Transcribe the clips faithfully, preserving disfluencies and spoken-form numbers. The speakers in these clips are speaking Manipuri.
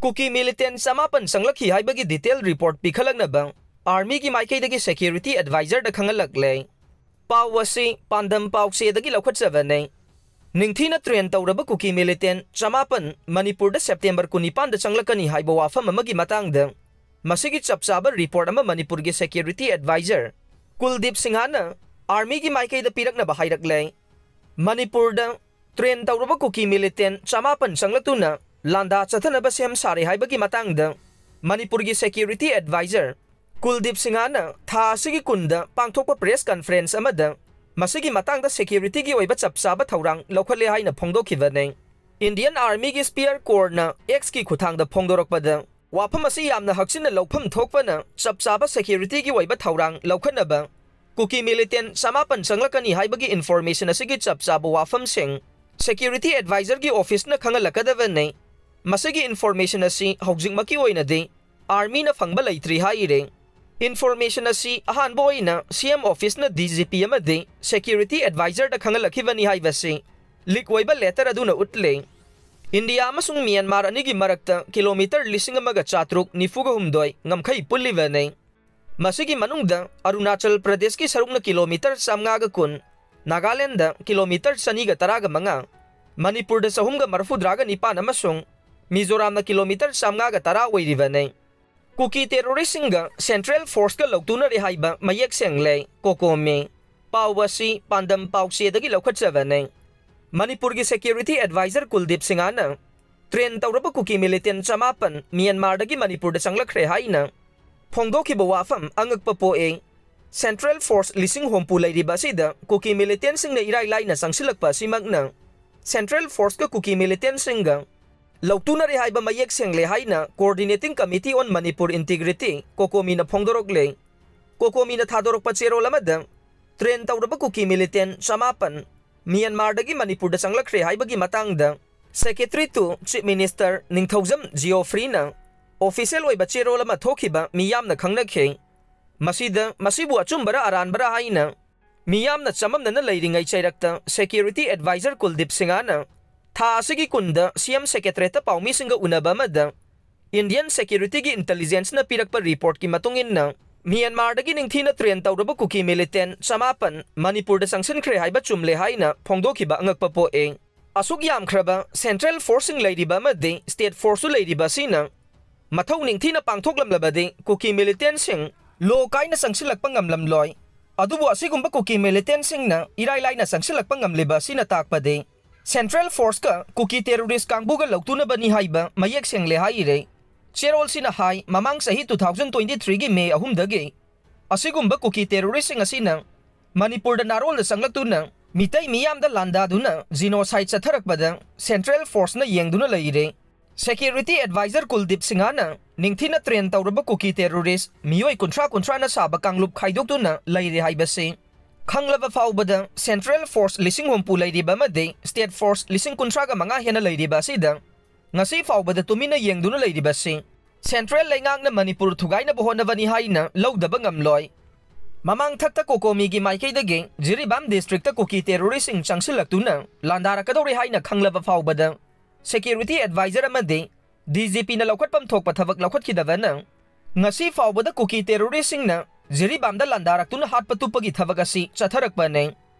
ꯀꯨꯀꯤ militant ꯆꯃꯥꯄꯟ ꯆꯪꯂꯛꯈꯤ ꯍꯥꯏꯕꯒꯤ detail report ꯄꯤꯈꯠꯂꯛꯅꯕ Armyꯒꯤ ꯃꯥꯏꯀꯩꯗꯒꯤ security advisorꯗ ꯈꯪꯍꯜꯂꯛꯂꯦ꯫ ꯄꯥꯎ ꯑꯁꯤ ꯄꯥꯟꯗꯝ ꯄꯥꯎꯆꯦꯗꯒꯤ ꯂꯧꯈꯠꯆꯕꯅꯤ꯫ ꯅꯤꯡꯊꯤꯅ train ꯇꯧꯔꯕ ꯀꯨꯀꯤ militant ꯆꯃꯥꯄꯟ ꯃꯅꯤꯄꯨꯔꯗ September ꯀꯨꯟꯅꯤꯄꯥꯟꯗ ꯆꯪꯂꯛꯀꯅꯤ ꯍꯥꯏꯕ ꯋꯥꯐꯝ ꯑꯃꯒꯤ ꯃꯇꯥꯡꯗ ꯃꯁꯤꯒꯤ ꯆꯞ ꯆꯥꯕ report ꯑꯃ ꯃꯅꯤꯄꯨꯔꯒꯤ security advisor ꯀꯨꯜꯗꯤꯞ ꯁꯤꯡꯍꯅ Armyꯒꯤ ꯃꯥꯏꯀꯩꯗ ꯄꯤꯔꯛꯅꯕ ꯍꯥꯏꯔꯛꯂꯦ꯫ ꯃꯅꯤꯄꯨꯔꯗ train ꯇꯧꯔꯕ ꯀꯨꯀꯤ militant ꯆꯃꯥꯄꯟ ꯆꯪꯂꯛꯇꯨꯅ ꯂꯥꯟꯗꯥ ꯆꯠꯊꯅꯕ ꯁꯦꯝ ꯁꯥꯔꯦ ꯍꯥꯏꯕꯒꯤ ꯃꯇꯥꯡꯗ ꯃꯅꯤꯄꯨꯔꯒꯤ security advisor ꯀꯨꯜꯗꯤꯞ ꯁꯤꯡꯍꯅ ꯊꯥ ꯑꯁꯤꯒꯤ ꯀꯨꯟꯗ ꯄꯥꯡꯊꯣꯛꯄ press conference ꯑꯃꯗ ꯃꯁꯤꯒꯤ ꯃꯇꯥꯡꯗ securityꯒꯤ ꯑꯣꯏꯕ ꯆꯞ ꯆꯥꯕ ꯊꯧꯔꯥꯡ ꯂꯧꯈꯠꯂꯦ ꯍꯥꯏꯅ ꯐꯣꯡꯗꯣꯛꯈꯤꯕꯅꯤ꯫ Indian Armyꯒꯤ Spear Corpsꯅ Xꯀꯤ ꯈꯨꯠꯊꯥꯡꯗ ꯐꯣꯡꯗꯣꯔꯛꯄꯗ, ꯋꯥꯐꯝ ꯑꯁꯤ ꯌꯥꯝꯅ ꯍꯛꯆꯤꯟꯅ ꯂꯧꯐꯝ ꯊꯣꯛꯄꯅ ꯆꯞ ꯆꯥꯕ securityꯒꯤ ꯑꯣꯏꯕ ꯊꯧꯔꯥꯡ ꯂꯧꯈꯠꯅꯕ ꯀꯨꯀꯤ militant ꯆꯃꯥꯄꯟ ꯆꯪꯂꯛꯀꯅꯤ ꯍꯥꯏꯕꯒꯤ information ꯑꯁꯤꯒꯤ ꯆꯞ ꯆꯥꯕ ꯋꯥꯐꯝꯁꯤꯡ security advisorꯒꯤ officeꯅ ꯈꯪꯍꯜꯂꯛꯀꯗꯕꯅꯤ꯫ ꯃꯁꯤꯒꯤ information ꯑꯁꯤ ꯍꯧꯖꯤꯛꯃꯛꯀꯤ ꯑꯣꯏꯅꯗꯤ Armyꯅ ꯐꯪꯕ ꯂꯩꯇ꯭ꯔꯤ ꯍꯥꯏꯔꯤ꯫ Information ꯑꯁꯤ ꯑꯍꯥꯟꯕ ꯑꯣꯏꯅ CM officeꯅ DGP ꯑꯃꯗꯤ security advisorꯗ ꯈꯪꯍꯜꯂꯛꯈꯤꯕꯅꯤ ꯍꯥꯏꯕꯁꯤ leak ꯑꯣꯏꯕ letter ꯑꯗꯨꯅ ꯎꯠꯂꯤ꯫ ꯏꯟꯗꯤꯌꯥ ꯑꯃꯁꯨꯡ ꯃ꯭ꯌꯥꯟꯃꯥꯔ ꯑꯅꯤꯒꯤ ꯃꯔꯛꯇ ꯀꯤꯂꯣꯃꯤꯇꯔ ꯂꯤꯁꯤꯡ ꯑꯃꯒ ꯆꯥꯇ꯭ꯔꯨꯛ ꯅꯤꯐꯨꯒ ꯍꯨꯝꯗꯣꯏ ꯉꯝꯈꯩ ꯄꯨꯜꯂꯤꯕꯅꯤ꯫ ꯃꯁꯤꯒꯤ ꯃꯅꯨꯡꯗ ꯑꯔꯨꯅꯥꯆꯜ ꯄ꯭ꯔꯗꯦꯁꯀꯤ ꯁꯔꯨꯛꯅ ꯀꯤꯂꯣꯃꯤꯇꯔ ꯆꯥꯝꯃꯉꯥꯒ ꯀꯨꯟ, ꯅꯥꯒꯥꯂꯦꯟꯗ ꯀꯤꯂꯣꯃꯤꯇꯔ ꯆꯅꯤꯒ ꯇꯔꯥꯒ ꯃꯉꯥ, ꯃꯅꯤꯄꯨꯔꯗ ꯆꯍꯨꯝꯒ ꯃꯔꯐꯨꯇꯔꯥꯒ ꯅꯤꯄꯥꯟ ꯑꯃꯁꯨꯡ ꯃꯤꯖꯣꯔꯥꯝꯅ ꯀꯤꯂꯣꯃꯤꯇꯔ ꯆꯥꯝꯃꯉꯥꯒ ꯇꯔꯥ ꯑꯣꯏꯔꯤꯕꯅꯤ꯫ ꯀꯨꯀꯤ terroristꯁꯤꯡꯒ central forceꯀ ꯂꯧꯇꯨꯅꯔꯦ ꯍꯥꯏꯕ ꯃꯌꯦꯛ ꯁꯦꯡꯂꯦ, ꯀꯣꯀꯣꯃꯤ꯫ ꯄꯥꯎ ꯑꯁꯤ ꯄꯥꯟꯗꯝ ꯄꯥꯎꯆꯦꯗꯒꯤ ꯂꯧꯈꯠꯆꯕꯅꯤ꯫ ꯃꯅꯤꯄꯨꯔꯒꯤ security advisor ꯀꯨꯜꯗꯤꯞ ꯁꯤꯡꯍꯅ train ꯇꯧꯔꯕ ꯀꯨꯀꯤ militant ꯆꯃꯥꯄꯟ ꯃ꯭ꯌꯥꯟꯃꯥꯔꯗꯒꯤ ꯃꯅꯤꯄꯨꯔꯗ ꯆꯪꯂꯛꯈ꯭ꯔꯦ ꯍꯥꯏꯅ ꯐꯣꯡꯗꯣꯛꯈꯤꯕ ꯋꯥꯐꯝ ꯑꯉꯛꯄ ꯄꯣꯛꯏ꯫ Central force ꯂꯤꯁꯤꯡ ꯍꯨꯝꯐꯨ ꯂꯩꯔꯤꯕ ꯑꯁꯤꯗ ꯀꯨꯀꯤ militantꯁꯤꯡꯅ ꯏꯔꯥꯏ ꯂꯥꯏꯅ ꯆꯪꯁꯤꯜꯂꯛꯄ ꯑꯁꯤꯃꯛꯅ central forceꯀ ꯀꯨꯀꯤ militantꯁꯤꯡꯒ ꯂꯧꯇꯨꯅꯔꯦ ꯍꯥꯏꯕ ꯃꯌꯦꯛ ꯁꯦꯡꯂꯦ ꯍꯥꯏꯅ Coordinating Committee on Manipur Integrity, ꯀꯣꯀꯣꯃꯤꯅ ꯐꯣꯡꯗꯣꯔꯛꯂꯦ꯫ ꯀꯣꯀꯣꯃꯤꯅ ꯊꯥꯗꯣꯔꯛꯄ ꯆꯦꯔꯣꯜ ꯑꯃꯗ train ꯇꯧꯔꯕ ꯀꯨꯀꯤ militant ꯆꯃꯥꯄꯟ ꯃ꯭ꯌꯥꯟꯃꯥꯔꯗꯒꯤ ꯃꯅꯤꯄꯨꯔꯗ ꯆꯪꯂꯛꯈ꯭ꯔꯦ ꯍꯥꯏꯕꯒꯤ ꯃꯇꯥꯡꯗ Secretary to Chief Minister Ningthoujam ꯖꯤꯑꯣꯐ꯭ꯔꯤꯅ official ꯑꯣꯏꯕ ꯆꯦꯔꯣꯜ ꯑꯃ ꯊꯣꯛꯈꯤꯕ ꯃꯤꯌꯥꯝꯅ ꯈꯪꯅꯈꯤ꯫ ꯃꯁꯤꯗ ꯃꯁꯤꯕꯨ ꯑꯆꯨꯝꯕꯔ ꯑꯔꯥꯟꯕꯔ ꯍꯥꯏꯅ ꯃꯤꯌꯥꯝꯅ ꯆꯃꯝꯅꯅ ꯂꯩꯔꯤꯉꯩ ꯆꯩꯔꯛꯇ security advisor ꯀꯨꯜꯗꯤꯞ ꯁꯤꯡꯍꯅ ꯊꯥ ꯑꯁꯤꯒꯤ ꯀꯨꯟꯗ CM secretariatꯇ ꯄꯥꯎꯃꯤꯁꯤꯡꯒ ꯎꯅꯕ ꯑꯃꯗ Indian Security-ꯒꯤ intelligence-ꯅ ꯄꯤꯔꯛꯄ report-ꯀꯤ ꯃꯇꯨꯡ ꯏꯟꯅ, ꯃ꯭ꯌꯥꯟꯃꯥꯔꯗꯒꯤ ꯅꯤꯡꯊꯤꯅ train ꯇꯧꯔꯕ ꯀꯨꯀꯤ militant ꯆꯃꯥꯄꯟ ꯃꯅꯤꯄꯨꯔꯗ ꯆꯪꯁꯤꯟꯈ꯭ꯔꯦ ꯍꯥꯏꯕ ꯆꯨꯝꯂꯦ ꯍꯥꯏꯅ ꯐꯣꯡꯗꯣꯛꯈꯤꯕ ꯑꯉꯛꯄ ꯄꯣꯛꯑꯦ꯫ ꯑꯁꯨꯛ ꯌꯥꯝꯈ꯭ꯔꯕ central force-ꯁꯤꯡ ꯂꯩꯔꯤꯕ ꯑꯃꯗꯤ state force-ꯁꯨ ꯂꯩꯔꯤꯕ ꯑꯁꯤꯅ ꯃꯊꯧ ꯅꯤꯡꯊꯤꯅ ꯄꯥꯡꯊꯣꯛꯂꯝꯂꯕꯗꯤ ꯀꯨꯀꯤ militant-ꯁꯤꯡ ꯂꯣ ꯀꯥꯏꯅ ꯆꯪꯁꯤꯜꯂꯛꯄ ꯉꯝꯂꯝꯂꯣꯏ꯫ ꯑꯗꯨꯕꯨ ꯑꯁꯤꯒꯨꯝꯕ ꯀꯨꯀꯤ militant-ꯁꯤꯡꯅ ꯏꯔꯥꯏ ꯂꯥꯏꯅ ꯆꯪꯁꯤꯜꯂꯛꯄ ꯉꯝꯂꯤꯕ ꯑꯁꯤꯅ ꯇꯥꯛꯄꯗꯤ central force-ꯀ ꯀꯨꯀꯤ terrorist ꯀꯥꯡꯕꯨꯒ ꯂꯧꯇꯨꯅꯕꯅꯤ ꯍꯥꯏꯕ ꯃꯌꯦꯛ ꯁꯦꯡꯂꯦ ꯍꯥꯏꯔꯦ꯫ ꯆꯦꯔꯣꯜꯁꯤꯅ ꯍꯥꯏ, ꯃꯃꯥꯡ ꯆꯍꯤ two thousand twenty three-ꯒꯤ May ꯑꯍꯨꯝꯗꯒꯤ ꯑꯁꯤꯒꯨꯝꯕ ꯀꯨꯀꯤ terrorist-ꯁꯤꯡ ꯑꯁꯤꯅ ꯃꯅꯤꯄꯨꯔꯗ ꯅꯥꯔꯣꯜꯗ ꯆꯪꯂꯛꯇꯨꯅ ꯃꯤꯇꯩ ꯃꯤꯌꯥꯝꯗ ꯂꯥꯟꯗꯥꯗꯨꯅ genocide ꯆꯠꯊꯔꯛꯄꯗ central force-ꯅ ꯌꯦꯡꯗꯨꯅ ꯂꯩꯔꯦ꯫ Security advisor ꯀꯨꯜꯗꯤꯞ ꯁꯤꯡꯍꯅ ꯅꯤꯡꯊꯤꯅ train ꯇꯧꯔꯕ ꯀꯨꯀꯤ terrorist ꯃꯤꯑꯣꯏ ꯀꯨꯟꯊ꯭ꯔꯥ ꯀꯨꯟꯊ꯭ꯔꯥꯅ ꯁꯥꯕ ꯀꯥꯡꯂꯨꯞ ꯈꯥꯏꯗꯣꯛꯇꯨꯅ ꯂꯩꯔꯦ ꯍꯥꯏꯕꯁꯤ ꯈꯪꯂꯕ ꯐꯥꯎꯕꯗ central force ꯂꯤꯁꯤꯡ ꯍꯨꯝꯐꯨ ꯂꯩꯔꯤꯕ ꯑꯃꯗꯤ state force ꯂꯤꯁꯤꯡ ꯀꯨꯟꯊ꯭ꯔꯥꯒ ꯃꯉꯥ ꯍꯦꯟꯅ ꯂꯩꯔꯤꯕ ꯑꯁꯤꯗ ꯉꯁꯤ ꯐꯥꯎꯕꯗ ꯇꯨꯃꯤꯟꯅ ꯌꯦꯡꯗꯨꯅ ꯂꯩꯔꯤꯕꯁꯤ central ꯂꯩꯉꯥꯛꯅ ꯃꯅꯤꯄꯨꯔ ꯊꯨꯒꯥꯏꯅꯕ ꯍꯣꯠꯅꯕꯅꯤ ꯍꯥꯏꯅ ꯂꯧꯗꯕ ꯉꯝꯂꯣꯏ꯫ ꯃꯃꯥꯡ ꯊꯛꯇ COCOMI-ꯒꯤ ꯃꯥꯏꯀꯩꯗꯒꯤ ꯖꯤꯔꯤꯕꯥꯝ district-ꯇ ꯀꯨꯀꯤ terrorist-ꯁꯤꯡ ꯆꯪꯁꯤꯜꯂꯛꯇꯨꯅ ꯂꯥꯟꯗꯥꯔꯛꯀꯗꯧꯔꯦ ꯍꯥꯏꯅ ꯈꯪꯂꯕ ꯐꯥꯎꯕꯗ security advisor ꯑꯃꯗꯤ DGP-ꯅ ꯂꯧꯈꯠꯐꯝ ꯊꯣꯛꯄ ꯊꯕꯛ ꯂꯧꯈꯠꯈꯤꯗꯕꯅ ꯉꯁꯤ ꯐꯥꯎꯕꯗ ꯀꯨꯀꯤ terrorist-ꯁꯤꯡꯅ ꯖꯤꯔꯤꯕꯥꯝꯗ ꯂꯥꯟꯗꯥꯔꯛꯇꯨꯅ ꯍꯥꯠꯄ ꯇꯨꯞꯄꯒꯤ ꯊꯕꯛ ꯑꯁꯤ ꯆꯠꯊꯔꯛꯄꯅꯤ꯫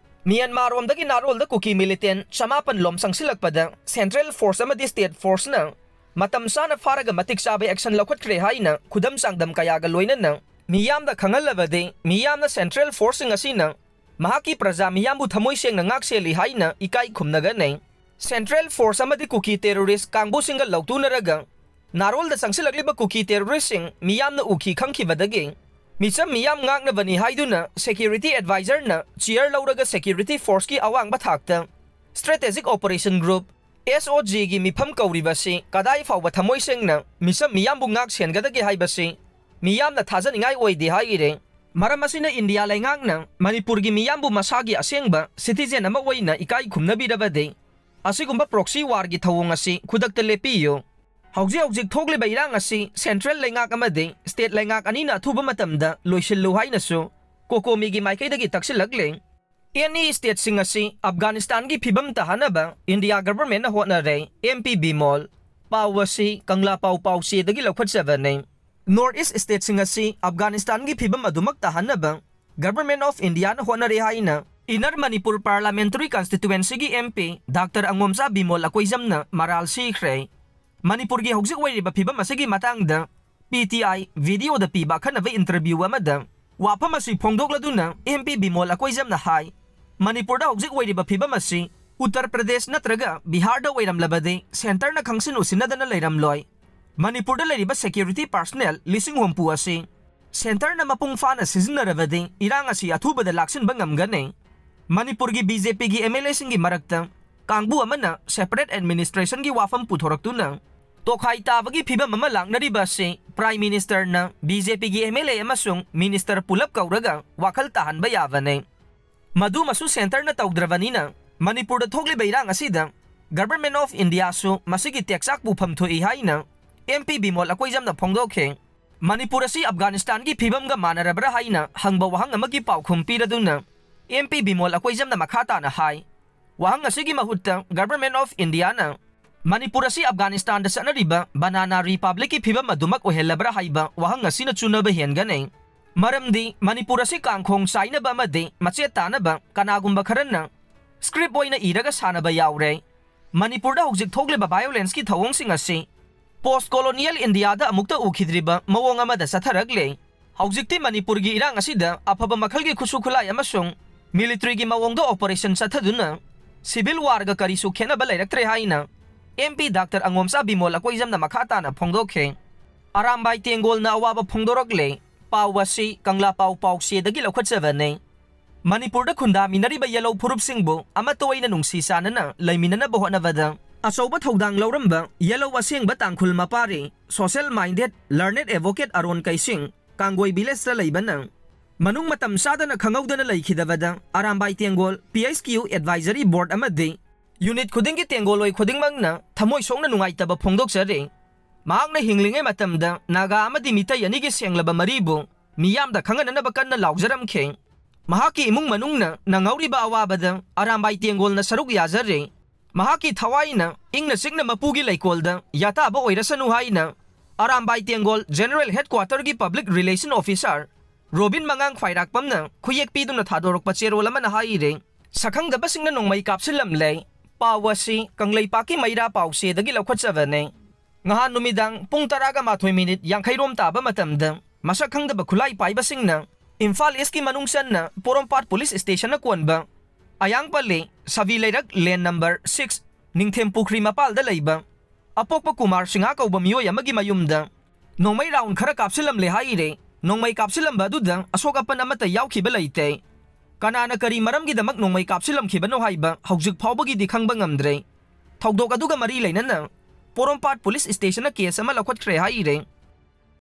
ꯃ꯭ꯌꯥꯟꯃꯥꯔꯔꯣꯝꯗꯒꯤ ꯅꯥꯔꯣꯜꯗ ꯀꯨꯀꯤ militant ꯆꯃꯥꯄꯟ ꯂꯣꯝ ꯆꯪꯁꯤꯜꯂꯛꯄꯗ central force ꯑꯃꯗꯤ state force-ꯅ ꯃꯇꯝ ꯆꯥꯅ ꯐꯥꯔꯒ ꯃꯇꯤꯛ ꯆꯥꯕ action ꯂꯧꯈꯠꯈ꯭ꯔꯦ ꯍꯥꯏꯅ ꯈꯨꯗꯝ ꯆꯥꯡꯗꯝ ꯀꯌꯥꯒ ꯂꯣꯏꯅꯅ ꯃꯤꯌꯥꯝꯗ ꯈꯪꯍꯜꯂꯕꯗꯤ ꯃꯤꯌꯥꯝꯅ central force-ꯁꯤꯡ ꯑꯁꯤꯅ ꯃꯍꯥꯛꯀꯤ ꯄ꯭ꯔꯖꯥ ꯃꯤꯌꯥꯝꯕꯨ ꯊꯃꯣꯏ ꯁꯦꯡꯅ ꯉꯥꯛ ꯁꯦꯜꯂꯤ ꯍꯥꯏꯅ ꯏꯀꯥꯏ ꯈꯨꯝꯅꯒꯅꯤ꯫ Central force ꯑꯃꯗꯤ ꯀꯨꯀꯤ terrorist ꯀꯥꯡꯕꯨꯁꯤꯡꯒ ꯂꯧꯇꯨꯅꯔꯒ ꯅꯥꯔꯣꯜꯗ ꯆꯪꯁꯤꯜꯂꯛꯂꯤꯕ ꯀꯨꯀꯤ terrorist-ꯁꯤꯡ ꯃꯤꯌꯥꯝꯅ ꯎꯈꯤ ꯈꯪꯈꯤꯕꯗꯒꯤ ꯃꯤꯆꯝ ꯃꯤꯌꯥꯝ ꯉꯥꯛꯅꯕꯅꯤ ꯍꯥꯏꯗꯨꯅ security advisor-ꯅ chair ꯂꯧꯔꯒ security force-ꯀꯤ ꯑꯋꯥꯡꯕ ꯊꯥꯛꯇ Strategic Operation Group, SOG-ꯒꯤ ꯃꯤꯐꯝ ꯀꯧꯔꯤꯕꯁꯤ ꯀꯗꯥꯏ ꯐꯥꯎꯕ ꯊꯃꯣꯏ ꯁꯦꯡꯅ ꯃꯤꯆꯝ ꯃꯤꯌꯥꯝꯕꯨ ꯉꯥꯛ ꯁꯦꯟꯒꯗꯒꯦ ꯍꯥꯏꯕꯁꯤ ꯃꯤꯌꯥꯝꯅ ꯊꯥꯖꯅꯤꯡꯉꯥꯏ ꯑꯣꯏꯗꯦ ꯍꯥꯏꯔꯦ꯫ ꯃꯔꯝ ꯑꯁꯤꯅ ꯏꯟꯗꯤꯌꯥ ꯂꯩꯉꯥꯛꯅ ꯃꯅꯤꯄꯨꯔꯒꯤ ꯃꯤꯌꯥꯝꯕꯨ ꯃꯁꯥꯒꯤ ꯑꯁꯦꯡꯕ citizen ꯑꯃ ꯑꯣꯏꯅ ꯏꯀꯥꯏ ꯈꯨꯝꯅꯕꯤꯔꯕꯗꯤ ꯑꯁꯤꯒꯨꯝꯕ proxy war-ꯒꯤ ꯊꯧꯑꯣꯡ ꯑꯁꯤ ꯈꯨꯗꯛꯇ ꯂꯦꯞꯄꯤꯌꯨ꯫ ꯍꯧꯖꯤꯛ ꯍꯧꯖꯤꯛ ꯊꯣꯛꯂꯤꯕ ꯏꯔꯥꯡ ꯑꯁꯤ central ꯂꯩꯉꯥꯛ ꯑꯃꯗꯤ state ꯂꯩꯉꯥꯛ ꯑꯅꯤꯅ ꯑꯊꯨꯕ ꯃꯇꯝꯗ ꯂꯣꯏꯁꯤꯜꯂꯨ ꯍꯥꯏꯅꯁꯨ COCOMI-ꯒꯤ ꯃꯥꯏꯀꯩꯗꯒꯤ ꯇꯛꯁꯤꯜꯂꯛꯂꯦ꯫ Any state-ꯁꯤꯡ ꯑꯁꯤ ꯑꯐꯒꯥꯅꯤꯁꯇꯥꯟꯒꯤ ꯐꯤꯕꯝ ꯇꯥꯍꯟꯅꯕ ꯏꯟꯗꯤꯌꯥ government-ꯅ ꯍꯣꯠꯅꯔꯦ, MP ꯕꯤꯃꯣꯜ꯫ ꯄꯥꯎ ꯑꯁꯤ ꯀꯪꯂꯥ ꯄꯥꯎ ꯄꯥꯎꯆꯦꯗꯒꯤ ꯂꯧꯈꯠꯆꯕꯅꯤ꯫ North East stateꯁꯤꯡ ꯑꯁꯤ ꯑꯐꯒꯥꯅꯤꯁꯇꯥꯟꯒꯤ ꯐꯤꯚꯝ ꯑꯗꯨꯃꯛ ꯇꯥꯍꯟꯅꯕ Government of Indiaꯅ ꯍꯣꯠꯅꯔꯦ ꯍꯥꯏꯅ Inner Manipur Parliamentary Constituencyꯒꯤ MP Doctor ꯑꯉꯣꯝꯆꯥ Bimol ꯑꯀꯣꯏꯖꯝꯅ ꯃꯔꯥꯜ ꯁꯤꯈ꯭ꯔꯦ꯫ ꯃꯅꯤꯄꯨꯔꯒꯤ ꯍꯧꯖꯤꯛ ꯑꯣꯏꯔꯤꯕ ꯐꯤꯚꯝ ꯑꯁꯤꯒꯤ ꯃꯇꯥꯡꯗ P T I videoꯗ ꯄꯤꯕ ꯑꯈꯟꯅꯕ interview ꯑꯃꯗ ꯋꯥꯐꯝ ꯑꯁꯤ ꯐꯣꯡꯗꯣꯛꯂꯗꯨꯅ MP ꯕꯤꯃꯣꯜ ꯑꯀꯣꯏꯖꯝꯅ ꯍꯥꯏ, ꯃꯅꯤꯄꯨꯔꯗ ꯍꯧꯖꯤꯛ ꯑꯣꯏꯔꯤꯕ ꯐꯤꯚꯝ ꯑꯁꯤ ꯎꯠꯇꯔ ꯄ꯭ꯔꯗꯦꯁ ꯅꯠꯇ꯭ꯔꯒ ꯕꯤꯍꯥꯔꯗ ꯑꯣꯏꯔꯝꯂꯕꯗꯤ centreꯅ ꯈꯪꯁꯤꯟ ꯎꯁꯤꯟꯅꯗꯅ ꯂꯩꯔꯝꯂꯣꯏ꯫ ꯃꯅꯤꯄꯨꯔꯗ ꯂꯩꯔꯤꯕ security personnel ꯂꯤꯁꯤꯡ ꯍꯨꯝꯐꯨ ꯑꯁꯤ centreꯅ ꯃꯄꯨꯡ ꯐꯥꯅ ꯁꯤꯖꯤꯟꯅꯔꯕꯗꯤ ꯏꯔꯥꯡ ꯑꯁꯤ ꯑꯊꯨꯕꯗ ꯂꯥꯛꯁꯤꯟꯕ ꯉꯝꯒꯅꯤ꯫ ꯃꯅꯤꯄꯨꯔꯒꯤ BJPꯒꯤ MLAꯁꯤꯡꯒꯤ ꯃꯔꯛꯇ ꯀꯥꯡꯕꯨ ꯑꯃꯅ separate administrationꯒꯤ ꯋꯥꯐꯝ ꯄꯨꯊꯣꯔꯛꯇꯨꯅ ꯇꯣꯈꯥꯏ ꯇꯥꯕꯒꯤ ꯐꯤꯚꯝ ꯑꯃ ꯂꯥꯛꯅꯔꯤꯕ ꯑꯁꯤ Prime Ministerꯅ BJPꯒꯤ MLA ꯑꯃꯁꯨꯡ minister ꯄꯨꯂꯞ ꯀꯧꯔꯒ ꯋꯥꯈꯜ ꯇꯥꯍꯟꯕ ꯌꯥꯕꯅꯤ꯫ ꯃꯗꯨꯃꯁꯨ centreꯅ ꯇꯧꯗ꯭ꯔꯕꯅꯤꯅ ꯃꯅꯤꯄꯨꯔꯗ ꯊꯣꯛꯂꯤꯕ ꯏꯔꯥꯡ ꯑꯁꯤꯗ Government of Indiaꯁꯨ ꯃꯁꯤꯒꯤ ꯇꯦꯛꯆꯥꯛ ꯄꯨꯐꯝ ꯊꯣꯛꯏ ꯍꯥꯏꯅ MP ꯕꯤꯃꯣꯜ ꯑꯀꯣꯏꯖꯝꯅ ꯐꯣꯡꯗꯣꯛꯈꯤ꯫ ꯃꯅꯤꯄꯨꯔ ꯑꯁꯤ ꯑꯐꯒꯥꯅꯤꯁꯇꯥꯟꯒꯤ ꯐꯤꯚꯝꯒ ꯃꯥꯟꯅꯔꯕ꯭ꯔꯥ ꯍꯥꯏꯅ ꯍꯪꯕ ꯋꯥꯍꯪ ꯑꯃꯒꯤ ꯄꯥꯎꯈꯨꯝ ꯄꯤꯔꯗꯨꯅ MP ꯕꯤꯃꯣꯜ ꯑꯀꯣꯏꯖꯝꯅ ꯃꯈꯥ ꯇꯥꯅ ꯍꯥꯏ, ꯋꯥꯍꯪ ꯑꯁꯤꯒꯤ ꯃꯍꯨꯠꯇ Government of Indiaꯅ ꯃꯅꯤꯄꯨꯔ ꯑꯁꯤ ꯑꯐꯒꯥꯅꯤꯁꯇꯥꯟꯗ ꯆꯠꯅꯔꯤꯕ banana republicꯀꯤ ꯐꯤꯚꯝ ꯑꯗꯨꯃꯛ ꯑꯣꯏꯍꯜꯂꯕ꯭ꯔꯥ ꯍꯥꯏꯕ ꯋꯥꯍꯪ ꯑꯁꯤꯅ ꯆꯨꯅꯕ ꯍꯦꯟꯒꯅꯤ꯫ ꯃꯔꯝꯗꯤ ꯃꯅꯤꯄꯨꯔ ꯑꯁꯤ ꯀꯥꯡꯈꯣꯡ ꯆꯥꯏꯅꯕ ꯑꯃꯗꯤ ꯃꯆꯦꯠ ꯇꯥꯅꯕ ꯀꯅꯥꯒꯨꯝꯕ ꯈꯔꯅ script ꯑꯣꯏꯅ ꯏꯔꯒ ꯁꯥꯟꯅꯕ ꯌꯥꯎꯔꯦ꯫ ꯃꯅꯤꯄꯨꯔꯗ ꯍꯧꯖꯤꯛ ꯊꯣꯛꯂꯤꯕ violenceꯀꯤ ꯊꯧꯑꯣꯡꯁꯤꯡ ꯑꯁꯤ post colonial Indiaꯗ ꯑꯃꯨꯛꯇ ꯎꯈꯤꯗ꯭ꯔꯤꯕ ꯃꯑꯣꯡ ꯑꯃꯗ ꯆꯠꯊꯔꯛꯂꯦ꯫ ꯍꯧꯖꯤꯛꯇꯤ ꯃꯅꯤꯄꯨꯔꯒꯤ ꯏꯔꯥꯡ ꯑꯁꯤꯗ ꯑꯐꯕ ꯃꯈꯜꯒꯤ ꯈꯨꯠꯁꯨ ꯈꯨꯠꯂꯥꯏ ꯑꯃꯁꯨꯡ militaryꯒꯤ ꯃꯑꯣꯡꯗ operation ꯆꯠꯊꯗꯨꯅ civil warꯒ ꯀꯔꯤꯁꯨ ꯈꯦꯠꯅꯕ ꯂꯩꯔꯛꯇ꯭ꯔꯦ ꯍꯥꯏꯅ MP Doctor ꯑꯉꯣꯝꯆꯥ ꯕꯤꯃꯣꯜ ꯑꯀꯣꯏꯖꯝꯅ ꯃꯈꯥ ꯇꯥꯅ ꯐꯣꯡꯗꯣꯛꯈꯤ꯫ ꯑꯔꯥꯝꯕꯥꯏ ꯇꯦꯡꯒꯣꯜꯅ ꯑꯋꯥꯕ ꯐꯣꯡꯗꯣꯔꯛꯂꯦ꯫ ꯄꯥꯎ ꯑꯁꯤ ꯀꯪꯂꯥ ꯄꯥꯎ ꯄꯥꯎꯆꯦꯗꯒꯤ ꯂꯧꯈꯠꯆꯕꯅꯤ꯫ ꯃꯅꯤꯄꯨꯔꯗ ꯈꯨꯟꯗꯥꯃꯤꯟꯅꯔꯤꯕ ꯌꯦꯜꯍꯧ ꯐꯨꯔꯨꯞꯁꯤꯡꯕꯨ ꯑꯃꯠꯇ ꯑꯣꯏꯅ ꯅꯨꯡꯁꯤ ꯆꯥꯟꯅꯅ ꯂꯩꯃꯤꯟꯅꯅꯕ ꯍꯣꯠꯅꯕꯗ ꯑꯆꯧꯕ ꯊꯧꯗꯥꯡ ꯂꯧꯔꯝꯕ ꯌꯦꯜꯍꯧ ꯑꯁꯦꯡꯕ ꯇꯥꯡꯈꯨꯜ ꯃꯄꯥꯔꯤ, social minded, learned advocate ꯑꯔꯣꯟ ꯀꯩꯁꯤꯡ ꯀꯥꯡꯒꯣꯏ villageꯇ ꯂꯩꯕꯅ ꯃꯅꯨꯡ ꯃꯇꯝ ꯆꯥꯗꯅ ꯈꯪꯍꯧꯗꯅ ꯂꯩꯈꯤꯗꯕꯗ ꯑꯔꯥꯝꯕꯥꯏ ꯇꯦꯡꯒꯣꯜ PHQ advisory board ꯑꯃꯗꯤ unit ꯈꯨꯗꯤꯡꯒꯤ ꯇꯦꯡꯒꯣꯜꯂꯣꯏ ꯈꯨꯗꯤꯡꯃꯛꯅ ꯊꯃꯣꯏ ꯁꯣꯛꯅ ꯅꯨꯡꯉꯥꯏꯇꯕ ꯐꯣꯡꯗꯣꯛꯆꯔꯤ꯫ ꯃꯍꯥꯛꯅ ꯍꯤꯡꯂꯤꯉꯩ ꯃꯇꯝꯗ ꯅꯥꯒꯥ ꯑꯃꯗꯤ ꯃꯤꯇꯩ ꯑꯅꯤꯒꯤ ꯁꯦꯡꯂꯕ ꯃꯔꯤꯕꯨ ꯃꯤꯌꯥꯝꯗ ꯈꯪꯍꯟꯅꯅꯕ ꯀꯟꯅ ꯂꯥꯎꯖꯔꯝꯈꯤ꯫ ꯃꯍꯥꯛꯀꯤ ꯏꯃꯨꯡ ꯃꯅꯨꯡꯅ ꯅꯪꯍꯧꯔꯤꯕ ꯑꯋꯥꯕꯗ ꯑꯔꯥꯝꯕꯥꯏ ꯇꯦꯡꯒꯣꯜꯅ ꯁꯔꯨꯛ ꯌꯥꯖꯔꯦ꯫ ꯃꯍꯥꯛꯀꯤ ꯊꯋꯥꯏꯅ ꯏꯪꯅ ꯆꯤꯛꯅ ꯃꯄꯨꯒꯤ ꯂꯩꯀꯣꯜꯗ ꯌꯥꯇꯥꯕ ꯑꯣꯏꯔꯁꯅꯨ ꯍꯥꯏꯅ ꯑꯔꯥꯝꯕꯥꯏ ꯇꯦꯡꯒꯣꯜ General Headquarter ꯒꯤ Public Relation Officer ꯔꯣꯕꯤꯟ ꯃꯉꯥꯡ ꯈ꯭ꯋꯥꯏꯔꯥꯛꯄꯝꯅ ꯈꯨꯌꯦꯛ ꯄꯤꯗꯨꯅ ꯊꯥꯗꯣꯔꯛꯄ ꯆꯦꯔꯣꯜ ꯑꯃꯅ ꯍꯥꯏꯔꯦ, ꯁꯛꯈꯪꯗꯕꯁꯤꯡꯅ ꯅꯣꯡꯃꯩ ꯀꯥꯞꯁꯤꯜꯂꯝꯂꯦ꯫ ꯄꯥꯎ ꯑꯁꯤ ꯀꯪꯂꯩꯄꯥꯛꯀꯤ ꯃꯩꯔꯥ ꯄꯥꯎꯆꯦꯗꯒꯤ ꯂꯧꯈꯠꯆꯕꯅꯤ꯫ ꯉꯍꯥꯟ ꯅꯨꯃꯤꯗꯥꯡ ꯄꯨꯡ ꯇꯔꯥꯒ ꯃꯥꯊꯣꯏ ꯃꯤꯅꯤꯠ ꯌꯥꯡꯈꯩ ꯔꯣꯝ ꯇꯥꯕ ꯃꯇꯝꯗ ꯃꯁꯛ ꯈꯪꯗꯕ ꯈꯨꯠꯂꯥꯏ ꯄꯥꯏꯕꯁꯤꯡꯅ ꯏꯝꯐꯥꯜ ꯏꯁꯀꯤ ꯃꯅꯨꯡ ꯆꯟꯅ ꯄꯣꯔꯣꯝꯄꯥꯠ ꯄꯨꯂꯤꯁ ꯁ꯭ꯇꯦꯁꯟꯅ ꯀꯣꯟꯕ ꯑꯌꯥꯡꯄꯜꯂꯤ ꯁꯕꯤ ꯂꯩꯔꯛ ꯂꯦꯟ ꯅꯝꯕꯔ ꯁꯤꯛꯁ, ꯅꯤꯡꯊꯦꯝ ꯄꯨꯈ꯭ꯔꯤ ꯃꯄꯥꯜꯗ ꯂꯩꯕ ꯑꯄꯣꯛꯄ ꯀꯨꯃꯥꯔ ꯁꯤꯡꯍ ꯀꯧꯕ ꯃꯤꯑꯣꯏ ꯑꯃꯒꯤ ꯃꯌꯨꯝꯗ ꯅꯣꯡꯃꯩ ꯔꯥꯎꯟ ꯈꯔ ꯀꯥꯞꯁꯤꯜꯂꯝꯂꯦ ꯍꯥꯏꯔꯦ꯫ ꯅꯣꯡꯃꯩ ꯀꯥꯞꯁꯤꯜꯂꯝꯕ ꯑꯗꯨꯗ ꯑꯁꯣꯛ ꯑꯄꯟ ꯑꯃꯠꯇ ꯌꯥꯎꯈꯤꯕ ꯂꯩꯇꯦ꯫ ꯀꯅꯥꯅ ꯀꯔꯤ ꯃꯔꯝꯒꯤꯗꯃꯛ ꯅꯣꯡꯃꯩ ꯀꯥꯞꯁꯤꯜꯂꯝꯈꯤꯕꯅꯣ ꯍꯥꯏꯕ ꯍꯧꯖꯤꯛ ꯐꯥꯎꯕꯒꯤꯗꯤ ꯈꯪꯕ ꯉꯝꯗ꯭ꯔꯦ꯫ ꯊꯧꯗꯣꯛ ꯑꯗꯨꯒ ꯃꯔꯤ ꯂꯩꯅꯅ ꯄꯣꯔꯣꯝꯄꯥꯠ ꯄꯨꯂꯤꯁ ꯁ꯭ꯇꯦꯁꯟꯅ ꯀꯦꯁ ꯑꯃ ꯂꯧꯈꯠꯈ꯭ꯔꯦ ꯍꯥꯏꯔꯦ꯫